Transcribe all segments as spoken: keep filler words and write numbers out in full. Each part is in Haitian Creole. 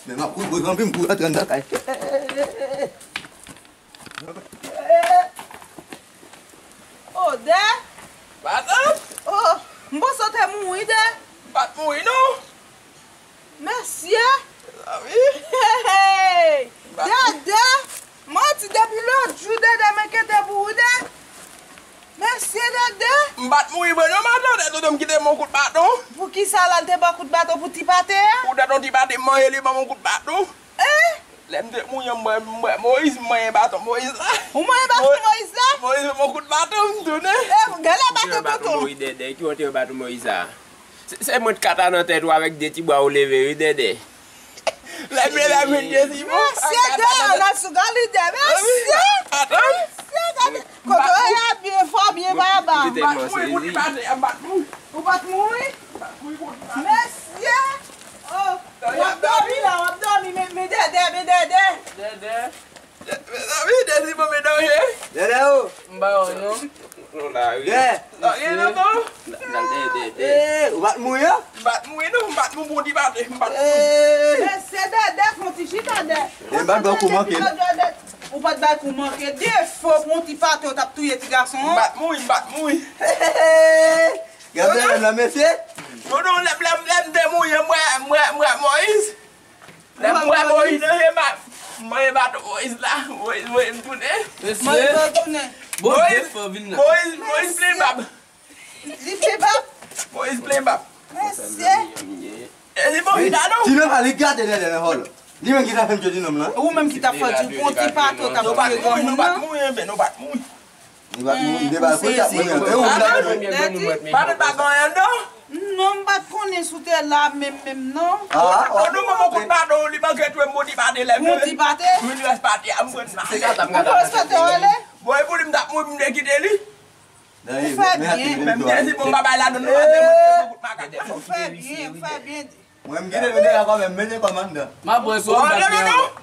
Men m ap kouri, kouri, anpi m kouri antre anndan kay. Oh, Dè! Matant! Oh, m panse w te mouri, Dè. M pa t mouri, non. Mesye! Mezanmi! Hey, hey! Dèdè! Manti, depi lòt jou Dèdè m enkyete pou ou, Dè. Mesye, Dèdè! M pa t mouri vre non, matant, tèt ou m kite m yon kout baton. Poukisa l al te ba w kout baton pou ti pate a? Poutèt yon ti pate m manyen li ban m yon kout baton. Hein? Lè m te mouri an, m bwè, m bwè Moyiz, m manyen baton Moyiz la. Ou manyen baton Moyiz la? Moyiz ban m yon kout baton, m tounen. Eh, gade baton tonton. Moyiz, Dèdè, ki wè w te wè baton Moyiz la? Se, se mwen t kata nan tèt ou avèk de ti bra ou leve wi, Dèdè. Lè m leve avèk de ti bra. Mesye, Dè, nan sou galide, mesye. Mesye, gade. Kote w ye a byen fò, byen baba. Ou pa t mouri pou ti pate a, m pa t mouri. Ou pa t mouri? M pa t mouri pou ti pate. Mesye. Oh, w ap dòmi la, w ap dòmi, men, men Dèdè, men Dèdè. Dèdè. Mezanmi, Dèdè, bon, men danje. Dèdè, oh. M ba yo, non. Non, la, wi. Dè. Nan, gen nan, non. Nan, Dèdè, Dèdè. Eh, ou pa t mouri, an? M pa t mouri, non, m pa t mouri pou ti pate, m pa t mouri. Eh. Mesye, Dèdè, fè yon ti chita, Dè. Eh, m pa t ba w kou manke. Ou pa t ba l kou manke. Defo pou yon ti pate, ou t ap touye ti gason an. M pa t mouri, m pa t mouri. Gade lè m la, mesye. Non, non, lè m, lè m, lè m te mouri, m wè, m wè, m wè Moyiz. Lè m wè Moyiz nan je m, m manyen baton Moyiz la, Moyiz voye m tounen. Mesye, Bondye fè w vin la. Moyiz, Moyiz plen bab. Li plen bab? Moyiz plen bab. Mesye. E li Moyiz la non. Ti nonm la, li gade Dèdè nan vòlò. Li menm ki ta fè m tchwe ti nonm lan. Ou menm ki ta fè di pou ti pato ta fouye granmoun nan. Nou pa t mouri, enben, nou pa t mouri. Li pa t mouri, li te ba l kote ap mouri. E ou la. Pato pa gen anyen non. Non, m pa t konnen si w te la menm, menm non. Ah, oh, non, non, mwen konn pato, li manke twe m pou ti pate lè m. Pou ti pate? Wi, li rès pate a, m pran nan. Se gata, m gata. Ou konn sa te rele? Bon, e pou li m t ap mouri, m te kite li. Ou fè byen. Menm si bon bagay la donn nou ate mwen kout makak. Ou fè byen, ou fè byen. Mwen m kite nou deyò kanmenm, mete kò m anndan. M ap pran sou non, non, non.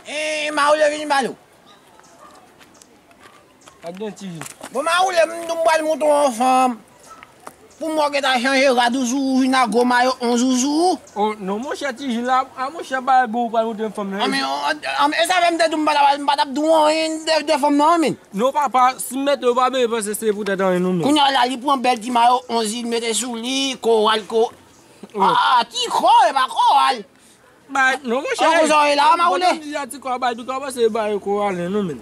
Eh, Mawoule vin ba nou. Gad yon ti Jil. Bon, Mawoule, m di w m pral montre w yon fanm. Pou mwen gentan chanje rad ou sou ou, vin ak gwo mayo onz ou sou ou. Oh, non, monchè, ti Jil la, a, monchè, bagay bon, ou pral montre m fanm nan. A, men, oh, a, men, e sa fè m te di w m pa t ap, m pa t ap di w anyen de, de fanm nan, men. Non, papa, si m mete w pa bezwen panse se poutèt anyen, non, men. Kounye a la, li pran bèl ti mayo onz, li mete sou li, koral, ko-, a, ti kò, e pa koral. Bay, non, monchè. An, konsa w ye la, Mawoule? Bon, m di a ti kò a bay, tou kò a panse bay kò a len, non, men.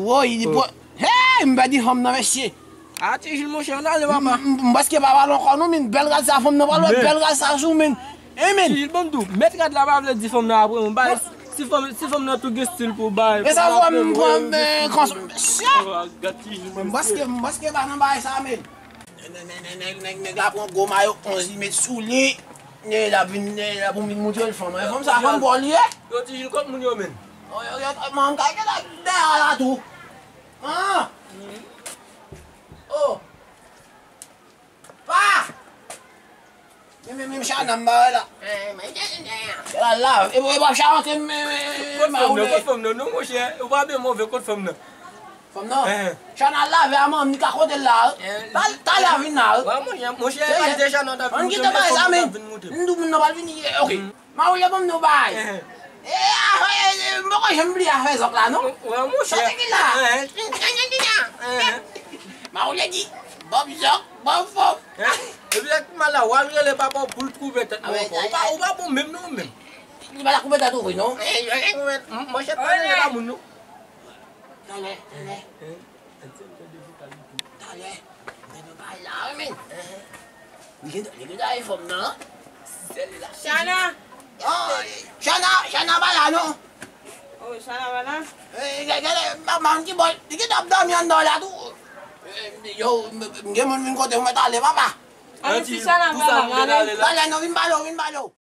Woy, li pran. Hey, m pèdi fanm nan, mesye. A, ti Jil, monchè, ann ale, papa. M, m, m paske pa pale ankò, non, men. Bèl rad sa, fanm nan pral wè bèl rad sa sou, men. Hein, men. Ti Jil, ban m di w, mèt rad la pa vle di fanm nan apre mwen. Bay, si fanm, si fanm nan tou gen stil pou bay. E sa, m pran, men, konsa, mesye. M paske, m paske pa nan bay sa, men. Nèg, nèg, nèg, nèg, nèg la pran gwo mayo onz, li met sou li. Nèg la vin, nèg la pou vin montre l fanm. E fanm sa, fanm pa w li ye? Yo, ti Jil, kot moun yo, men? Oh, yo, yo, man, m ka gen la dèyè la tou. Ah! Oh! Pa! Men, men, men, Chana, m ba la. La, la, e, e, pa Chana, men, men, men, kot fanm nan, kot fanm nan, non, monchè, ou pa byen move, kot fanm nan? Fanm nan? Eh. Chana lave a manmi ka kote l la, wi. Eh, talè a vin la, wi. Wè, monchè, monchè, kalite Chana ta vin montre m, e fanm nan ta vin montre m. M di w moun nan pral vini, eh, ok. Mawoule ban m nou bay. Eh. Eh, ah, eh, eh, m poko janm bliye afè zòk la, non. Wè, monchè. Sa te ki la? Eh, eh. Mawoule di, Bob zòk, Bob fanm. Eh, epi lè ki mal la, w al rele papa w pou l twouve tèt mwen ankò. Ou pa, ou pa bon menm, non, menm. Li pa ta koupe tèt ou vre, non. Eh, eh, eh, monchè, pa rele pa moun, non. Talè, talè. Talè. Mwen nou bay la, wi, men. Li gen, li gen dèyè fanm nan. Chana. Oh, Chana, Chana pa la, non. Oh, Chana pa la? Eh, gade, gade, madanm ki bò, li gen ap dòmi anndan la tou. Eh, yo, m, m gen moun vin kote mwen talè, papa. A, men si Chana pa la, m ale. Talè, non, vin pale, vin pale.